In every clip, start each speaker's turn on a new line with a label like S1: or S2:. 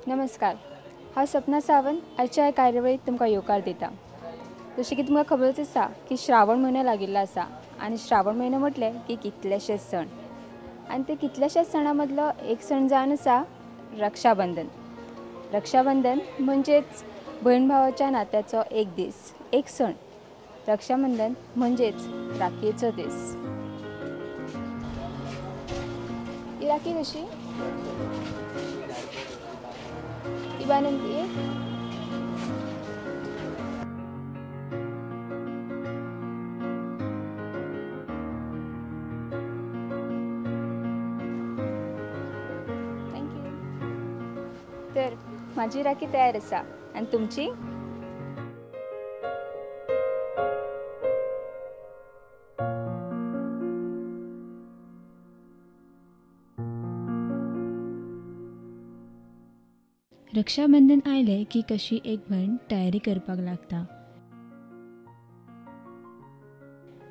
S1: नमस्कार, हांव सपना सावंत आयच्या ह्या कार्यावळीत तुमकां येवकार दिता. जशें की तुमकां खबरच आसा की श्रावण म्हयनो लागिल्लो आसा आनी श्रावण म्हयनो म्हटलें की कितलेशेच सण आनी ते कितल्याशाच सणां मदलो एक सण जावन आसा रक्षाबंधन. रक्षाबंधन म्हणजेच भयण भावाच्या नात्याचो एक दीस, एक सण. रक्षाबंधन म्हणजेच राखयेचो दीस. ही राखी कशी? ही बानंती एक. Thank you. तर माझी राखी तयार आसा आनी तुमची?
S2: रक्षाबंधन आयलें की कशी एक भयण तयारी करपाक लागता,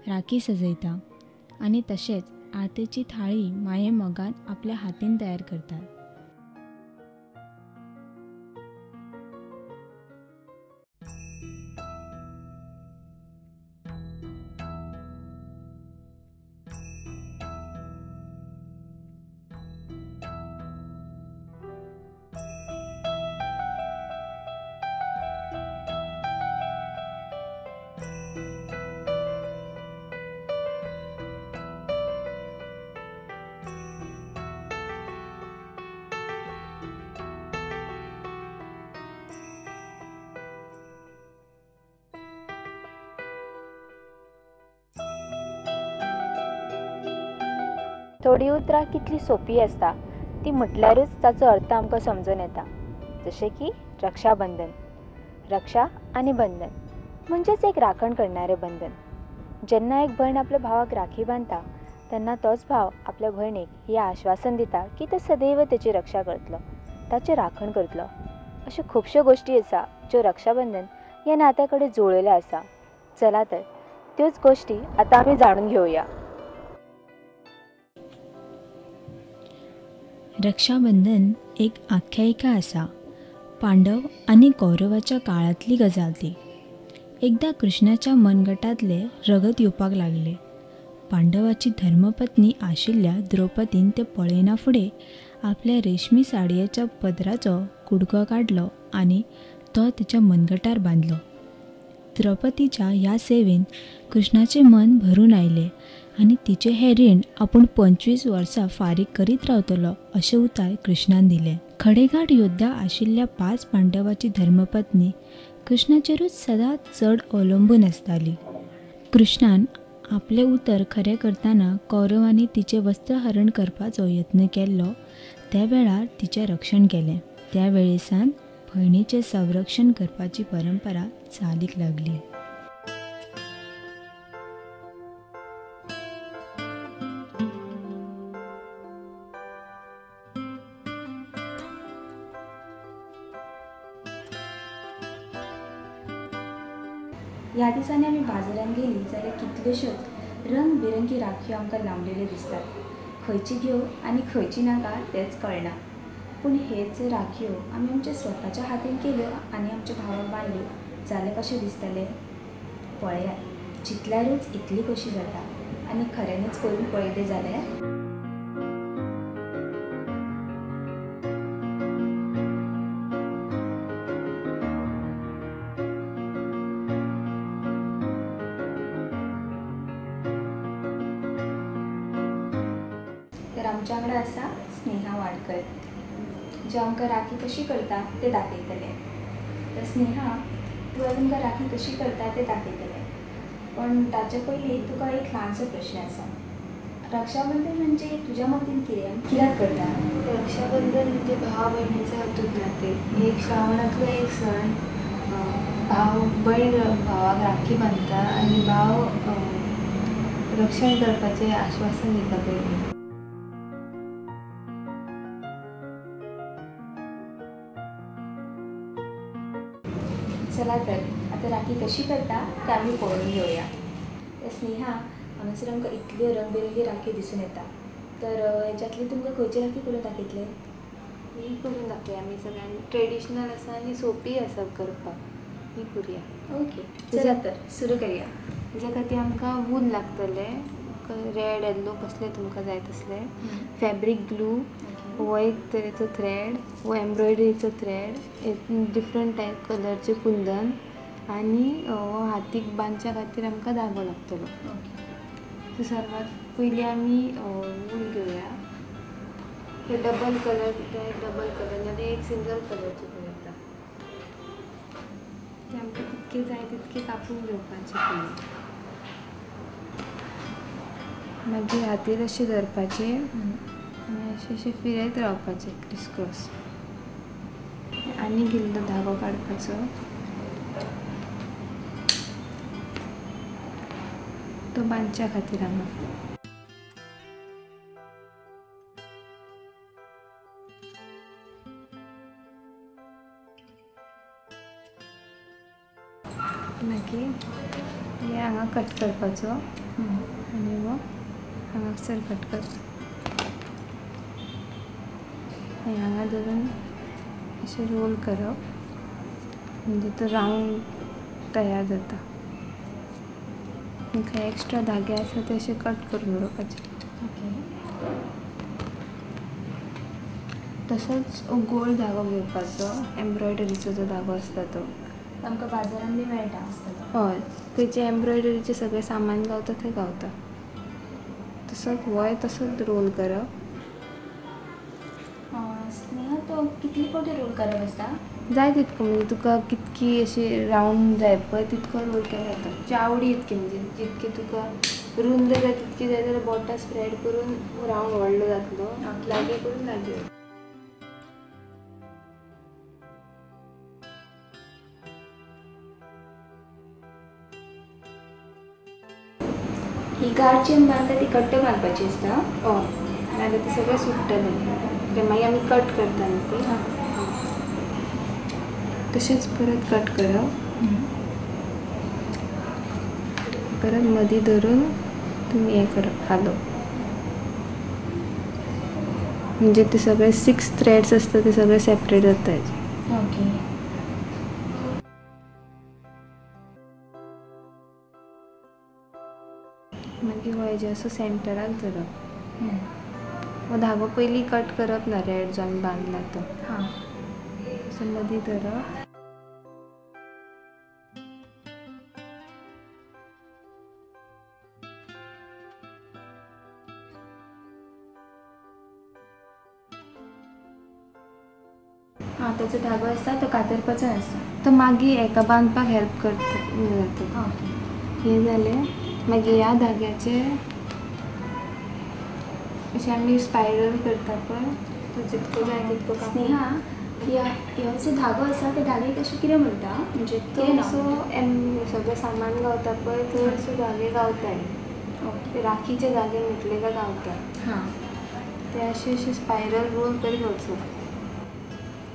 S2: राखी सजयता आनी तशेंच आरतीची थाळी माये मोगान आपल्या हातीन तयार करता.
S1: थोडी उतरां कितली सोंपी आसता ती म्हटल्यारूच ताचो अर्थ आमकां समजून येता. जशें की रक्षाबंधन, रक्षा आनी बंधन म्हणजेच एक राखण करणारें बंधन. जेन्ना एक भयण आपल्या भावाक राखी बांदता तेन्ना तोच भाव आपल्या भयणीक हें आश्वासन दिता की तो सदैव तेची रक्षा करतलो, ताचें राखण करतलो. अश्यो खुबश्यो गोश्टी आसा ज्यो रक्षाबंधन ह्या नात्या कडेन जुळिल्ल्यो आसा. चला तर त्योच गोश्टी आतां आमी जाणून घेवया.
S2: रक्षाबंधन एक आख्यायिका आसा. पांडव आनी कौरवाच्या काळांतली गजाल ती. एकदा कृष्णाच्या मनगटांतलें रगत येवपाक लागलें. पांडवाची धर्मपत्नी आशिल्ल्या द्रौपदीन तें पळयना फुडें आपल्या रेशमी साडयेच्या पदराचो कुडको काडलो आनी तो तिच्या मनगटार बांदलो. द्रौपदीच्या ह्या सेवेन कृष्णाचें मन भरून आयलें आनी तिचें हें रीण आपूण 25 वर्सां फारीक करीत रावतलो अशें उतर कृष्णान दिलें. खडेगांठ योद्धा आशिल्ल्या 5 पांडवाची धर्मपत्नी कृष्णाचेरूच सदांच चड अवलंबून आसताली. कृष्णान आपलें उतर खरें करतना कौरवांनी तिचें वस्त्रहरण करपाचो यत्न केल्लो त्या वेळार तिचें रक्षण केलें. त्या वेळेसान भयणीचें संरक्षण करपाची परंपरा चालीक लागली.
S1: ह्या दिसांनी आमी बाजारांत गेलीं जाल्यार कितल्योश्योच रंगबिरंगी राखयो आमकां लांबलेल्यो दिसतात. खंयची घेवं आनी खंयची नाका तेंच कळना. पूण हेच राखयो आमी आमच्या स्वताच्या हातीन केल्यो आनी आमच्या भावाक बांदल्यो जाल्यार कशें दिसतलें? पळयात, चिंतल्यारूच इतली खोशी जाता आनी खऱ्यांनीच करून पळयलें जाल्यार. तर आमच्या वांगडा आसा स्नेहा वाडकर, जे आमकां राखी कशी करता तें दाखयतलें. तर स्नेहा, तूं आतां आमकां राखी कशी करता तें दाखयतलें, पण ताचे पयलीं तुका एक ल्हानसो प्रश्न आसा. रक्षाबंधन म्हणजे तुज्या मतीन कितें, कित्याक करता?
S3: रक्षाबंधन म्हणजे भावा भयणीचें अतूट नातें. एक श्रावणांतलो एक सण. भाव भयण भावाक राखी बांदता आनी भाव रक्षण करपाचें आश्वासन दिता भयणीक.
S1: चला तर आतां राखी कशी करता तें आमी पळोवन घेवया. तर स्नेहा, हांगासर आमकां इतल्यो रंगबिरंगी राखी दिसून येता, तर हेच्यातली तुमकां खंयची राखी करून दाखयतले?
S3: ही करून दाखोवया आमी सगळ्यांक. ट्रेडिशनल आसा आनी सोंपी आसा करपाक. ही करुया.
S1: ओके, चला तर सुरू करूया.
S3: तेज्या खातीर आमकां वूल लागतलें, रेड येल्लो कसले तुमकां जाय तसले, फॅब्रीक ग्लू, हो एक तरेचो थ्रेड, हो एम्ब्रॉयडरीचो थ्रेड, एक डिफरंट टायप कलरचे कुंदन आनी हो हातीक बांदच्या खातीर आमकां धागो लागतलो. सो सर्वात पयलीं आमी वूल घेवया. डबल कलर, डबल कलर नाल्यार एक सिंगल कलरचे करूं येता. ते आमकां तितके जाय तितके कापून घेवपाचे पयलीं. मागीर हातीर अशें धरपाचें आनी अशें अशें फिरयत रावपाचें क्रिसक्रॉस. आनी इल्लो धागो काडपाचो. तो बांदच्या खातीर हांगा. मागीर हे हांगा कट करपाचो आनी हो हांगासर कट करपाचो. हांगा धरून अशें रोल करप म्हणजे तो रावंड तयार जाता. खंय एक्स्ट्रा धागे आसा ते अशे कट करून उडोवपाचे. तसोच गोल धागो घेवपाचो, एम्ब्रॉयडरीचो जो धागो आसता तो
S1: आमकां बाजारान बी मेळटा आसतलो.
S3: हय, थंयचे एम्ब्रॉयडरीचें सगळें सामान गावता थंय गावता. तसोच होय तसोच रोल करप.
S1: स्नेहा, तो कितले फावटी रोल करप आसता?
S3: जाय तितको, म्हणजे तुका कितकी अशी रावंड जाय पळय तितको रोल केल्यार जाता. तुज्या आवडी इतकी, म्हणजे जितकी तुका रुंद जाय तितकी जाय जाल्यार बोटां स्प्रेड करून रावंड व्हडलो जातलो, लागीं करून लागीं.
S1: ही गार्ड चेन बांदता ती कट्ट बांदपाची आसता.
S3: हय, नाल्यार ते सगळें सुट्टलें. कित्याक मागीर आमी कट करता न्ही ती. तशेंच परत कट करप. परत मदीं धरून तुमी हें करप, हालोवप, म्हणजे ते सगळे 6 थ्रेड्स आसता ते सगळे सेपरेट जाता.
S1: ओके.
S3: मागीर हो हेजे असो सेंटराक धरप. हो धागो पयलीं कट करप ना, रेड जो आमी बांदला तो. असो मदीं धरप.
S1: हां, ताचो धागो आसता तो कातरपाचो आसता,
S3: तो मागीर हेका बांदपाक हेल्प करता जाता. हें जालें. मागीर ह्या धाग्याचे अशें आमी स्पायरल करता पळय, तो जितको जाय तितको.
S1: स्नेहा, ह्यो जो धागो आसा त्या धाग्याक अशें कितें म्हणटा? म्हणजे
S3: तो असो सगळें सामान गावता पळय थंय असो धागे गावताय. ते राखीचे धागे म्हटले काय गावता.
S1: हां,
S3: ते अशें अशें स्पायरल रोल करीत वचप.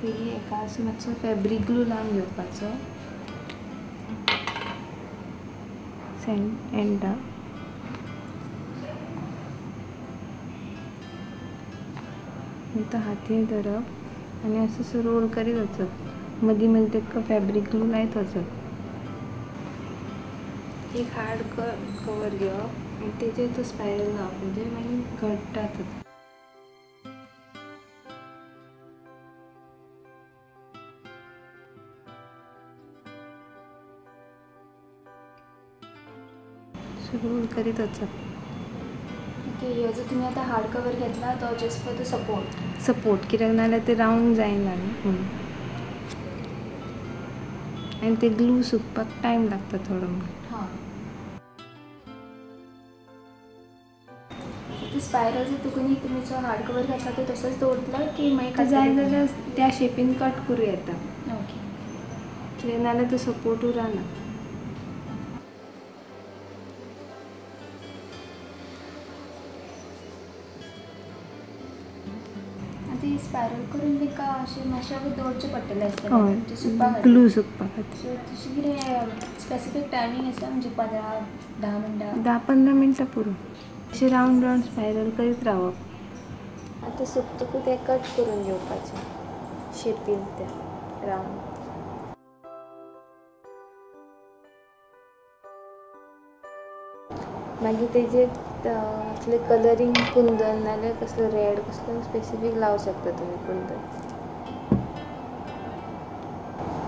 S3: पयलीं हेका असो मातसो फॅब्रीक ग्लू लावन घेवपाचो एंडाक. तो हातीर धरप आनी असो असो रोल करीत वचप. मदीं मदीं ताका फॅब्रीक ग्लू लायत वचप. एक हार्ड कवर घेवप आनी तेजेर तो स्पायरल लावप, म्हणजे मागीर घट्ट जाता. रोल करीत वचप.
S1: ओके, ह्यो जो तुमी आतां हार्ड कवर घेतला तो just for the support.
S3: Support कित्याक नाल्यार ते रावंड जायना न्ही म्हणून. आनी ते ग्लू सुकपाक टायम लागता थोडो म्हणून.
S1: हां, ते स्पायरल जातकूच तुमी जो हार्ड कवर घातला तो तसोच दवरतलो की मागीर
S3: जाय जाल्यार त्या शेपीन कट करूं येता.
S1: ओके,
S3: कित्याक नाल्यार तो सपोर्ट उरना.
S1: आतां स्पायरल करून ताका अशें मातशें दवरचें पडटलें आसतलें, म्हणजे सुकपा खातीर.
S3: ग्लू सुकपा खातीर.
S1: सो तशें कितें स्पेसिफीक टायमींग आसा, म्हणजे 15-10 मिनटां?
S3: 10-15 मिनटां पुरो. अशें रावंड रावंड स्पायरल करीत रावप. आतां सुकतकूच तें कट करून घेवपाचें. शेपीन त्या रावंड. मागीर तेजेर असले कलरींग कुंदन नाल्यार कसलो रेड कसलो स्पेसिफीक लावंक शकता तुमी कुंदन.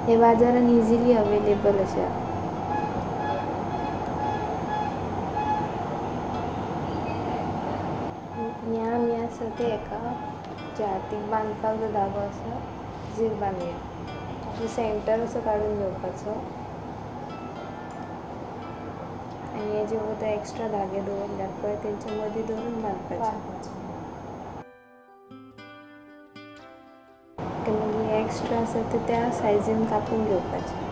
S3: हे बाजारान इजिली अवेलेबल आसा. हें आमी आसा तें हेका ज्या हातीक बांदपाक जो धागो आसा तेजेर बांदुया. सेंटर असो काडून घेवपाचो आनी हे जे वता एक्स्ट्रा धागे दवरल्यात पळय तेंच्या मदीं दवरून बांदपाचे. मागीर एक्स्ट्रा आसा ते त्या सायजीन कापून घेवपाचे.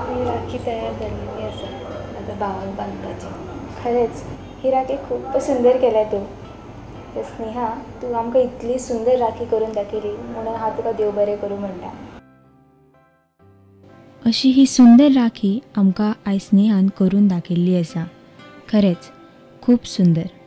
S3: ही राखी तयार जाल्लेली आसा आतां भावाक बांदपाची.
S1: खरेंच ही राखी खूब सुंदर केल्या तूं. तर स्नेहा, तूं आमकां इतली सुंदर राखी करून दाखयली म्हणून हांव तुका देव बरें करूं म्हणटा.
S2: अशी ही सुंदर राखी आमकां आयज स्नेहान करून दाखयल्ली आसा. खरेंच खूब सुंदर.